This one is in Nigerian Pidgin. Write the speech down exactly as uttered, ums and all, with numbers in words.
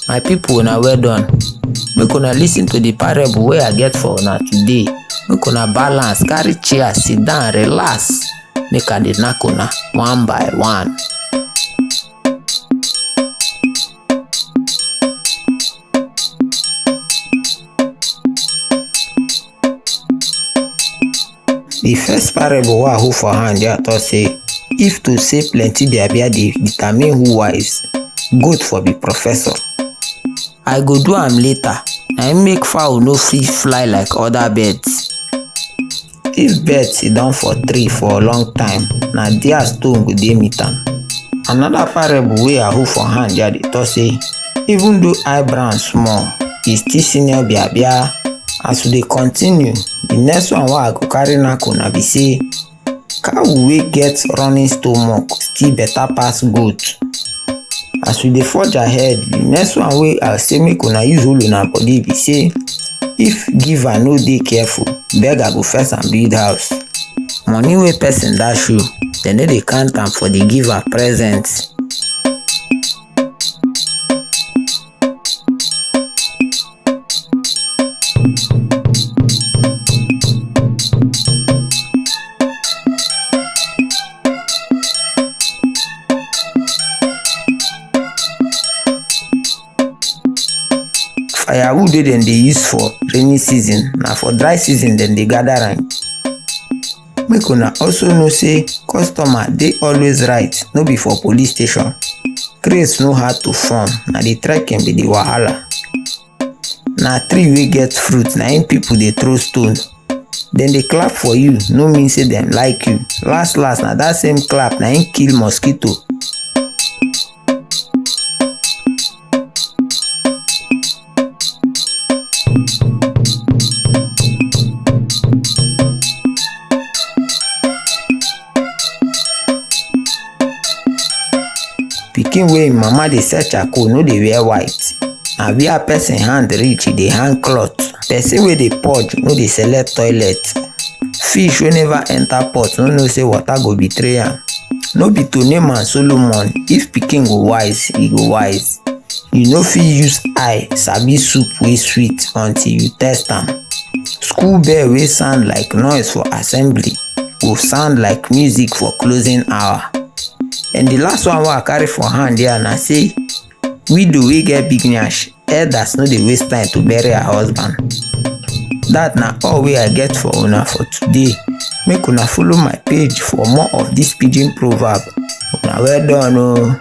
My people, una well done. Make una listen to the parable wey I get for una today. Make una balance, carry chair, sit down, relax. Make I dey knack una one by one. The first parable wey I hold for hand, yeah, talk say, if to say plenty biabia dey determine who wise, goat for be professor. I go do am later. Na im make fowl no fit fly like other birds. If bird sit down for tree for a long time, na there stone go dey meet am. Another parable wey I hold for hand, yeah, dey talk say, even though I brown small, e still senior biabia. As we dey continue, the next one wey I go carry knack una be say, cow wey get running stomach still better pass goat. As we dey forge ahead, the next one wey I say make una use hold una body be say, if giver no dey careful, beggar go first am build house. Money wey person dash you, dem no dey count am for the giver present. Firewood wey dem dey use for rainy season, na for dry season dem dey gather am. Make una also know say customer dey always right, no be for police station. Craze no hard to form, na the trekking be the wahala. Na tree wey get fruit, na im people dey throw stone. Dem dey clap for you, no mean say dem like you. Last last, na that same clap na im kill mosquito. Pikin wey im mama dey sell charcoal no dey wear white. Na where person hand reach, e dey hang cloth. Person wey dey purge no dey select toilet. Fish wey never enter pot no know say water go betray am. No be to name am Solomon, if pikin go wise, e go wise. You no fit use eye sabi soup wey sweet until you test am. School bell wey sound like noise for assembly go sound like music for closing hour. And the last one wey I carry for hand here na say, widow wey get big nyash, elders no dey waste time to bury her husband. That na all wey I get for una for today. Make una follow my page for more of this pidgin proverb. Una well done o.